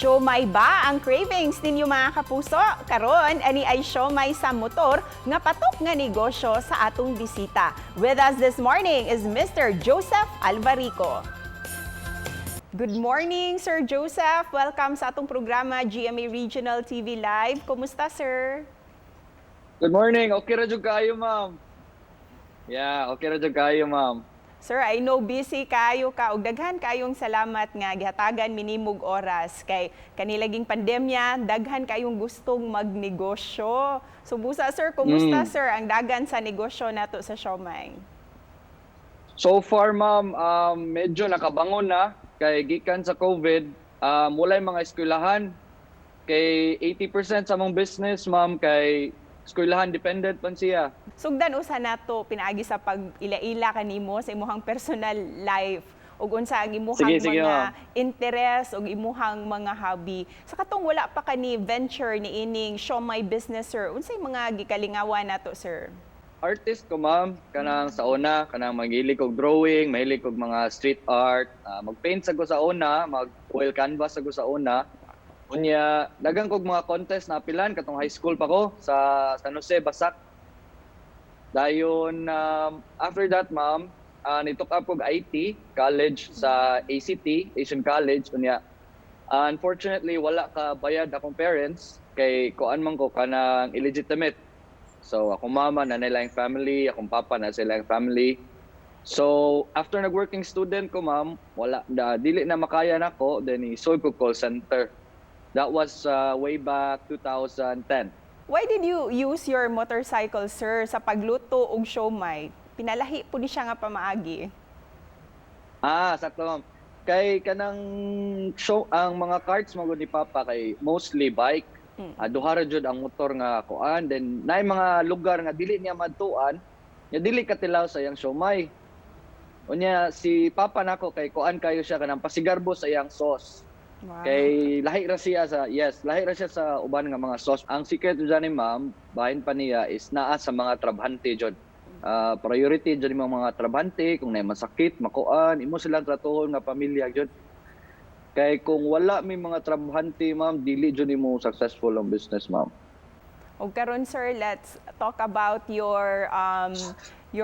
Siomay ba ang cravings ninyo, mga kapuso? Karon, ani ay siomay sa motor nga patok nga negosyo sa atong bisita. With us this morning is Mr. Joseph Alvarico. Good morning, Sir Joseph. Welcome sa atong programa GMA Regional TV Live. Kumusta, sir? Good morning. Okay ra jud kayo, ma'am. Yeah, okay ra jud kayo, ma'am. Sir, I know busy kayo ka ug daghan kayong salamat nga gihatagan mi nimog oras kay kani laging pandemya, daghan kayong gustong magnegosyo. So busa, sir, kumusta, sir, ang dagan sa negosyo nato sa siomay? So far, ma'am, medyo nakabangon na kay gikan sa COVID, walay mga eskwelahan. Kay 80% sa among business, ma'am, kay eskwelahan dependent pan siya. Sugdan usa nato pinaagi sa pag-ila-ila kanimo sa imuhang personal life ug unsa ang imuhang Sige, sige, mga ma'am. Interes ug imuhang mga hobby. Sa katong wala pa kani venture ni ining siomay business, sir, unsay mga gikalingawan nato, sir? Artist ko, ma'am, kanang sa una, kanang maghilig kog drawing, mahilig kog mga street art, mag-paint sa ko sa una, mag oil canvas sa ko sa una. Unya, daghang kog mga contest na apilan katong high school pa ko sa San Jose, Basak. Dayon after that, ma'am, ni-took up kog IT college sa ACT, Asian College. Unya, unfortunately wala ka bayad akong parents kay kuan man ko, kanang illegitimate. So akong mama na nila yung family, akong papa na sila yung family. So after nag-working student ko, ma'am, wala na, dili na makaya nako, then isulod ko call center. That was way back 2010. Why did you use your motorcycle, sir, sa pagluto og siomay? Pinalahi po ni siya nga pamaagi. Ah, sakto, ma'am. Kay kanang show ang mga carts mo ni Papa kay mostly bike. Duha ra jud ang motor nga kuan, then naay mga lugar nga dili niya madtuan, nya dili katilaw sa iyang siomay. Unya si Papa nako kay kuan kayo siya, kanang pasigarbo sa iyang sauce. Kay lahi ra siya sa, yes, lahi ra siya sa uban nga mga sauce. Ang secret jud ni, ma'am, bahin pa niya is naa sa mga trabahante jud. Priority jud imong mga trabahante, kung naay masakit, makuan, imo silang tratuhon nga pamilya jud. Kay kung wala may mga trabahante, ma'am, dili jud nimo successful ang business, ma'am. Og karon, sir, let's talk about your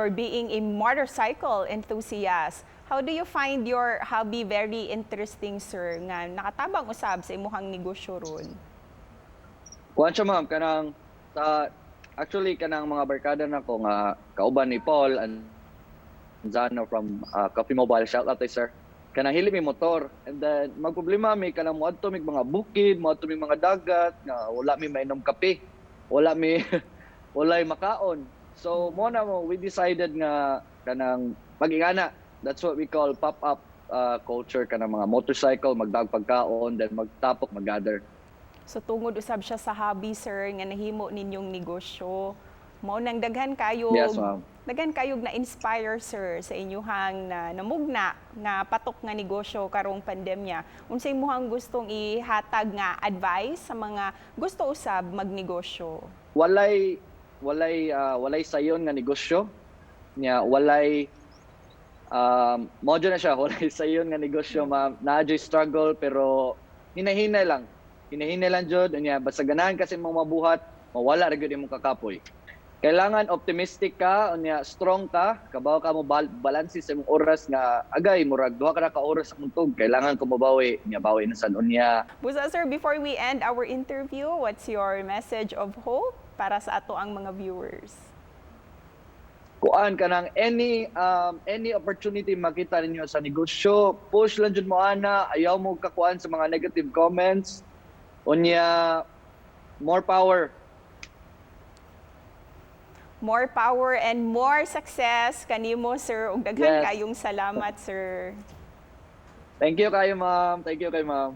being a motorcycle enthusiast. How do you find your hobby very interesting, sir, nga nakatabang usab sa imuhang negosyo ron? Kuan siya, ma'am, kanang sa actually kanang mga barkada nako nga kauban ni Paul Anzano from Coffee Mobile, shout out kay sir. Kanang hilig mi motor and then magproblema mi kanang moadto mig mga bukid, moadto mig mga dagat nga wala mi mainom kape. Wala mi walay makaon. So mo na mo we decided nga kanang mag-ingana. That's what we call pop-up culture, kanang mga motorcycle magdag pagkaon, then magtapok, mag-gather. So tungod usab siya sa hobby, sir, nga nahimo ninyong negosyo. Mao nang daghan kayo Yes, ma'am. Daghan kayog na inspire, sir, sa inyuhang na namugna nga patok nga negosyo karong pandemya. Unsay imuhang gustong ihatag nga advice sa mga gusto usab magnegosyo? Walay sayon nga negosyo nya, walay mo na siya, walay sayon nga negosyo, ma'am. Naa jud struggle pero hinahinay lang, hinahinay lang jud. Unya basta ganahan kasi mong mabuhat, mawala ra gyud imong kakapoy. Kailangan optimistic ka, unya strong ka, kabaw ka mo balanse sa imong oras nga agay murag duha ka na ka oras sa muntog, kailangan ko mobawi, nya bawi na sad unya. Busa, sir, before we end our interview, what's your message of hope para sa ato ang mga viewers? Kuan, kanang any opportunity makita ninyo sa negosyo, push lang jud mo ana, ayaw mo kakuan sa mga negative comments. Unya more power. More power and more success kanimo, sir, ug daghan Yes. kayong salamat, sir. Thank you kayo, ma'am. Thank you kayo, ma'am.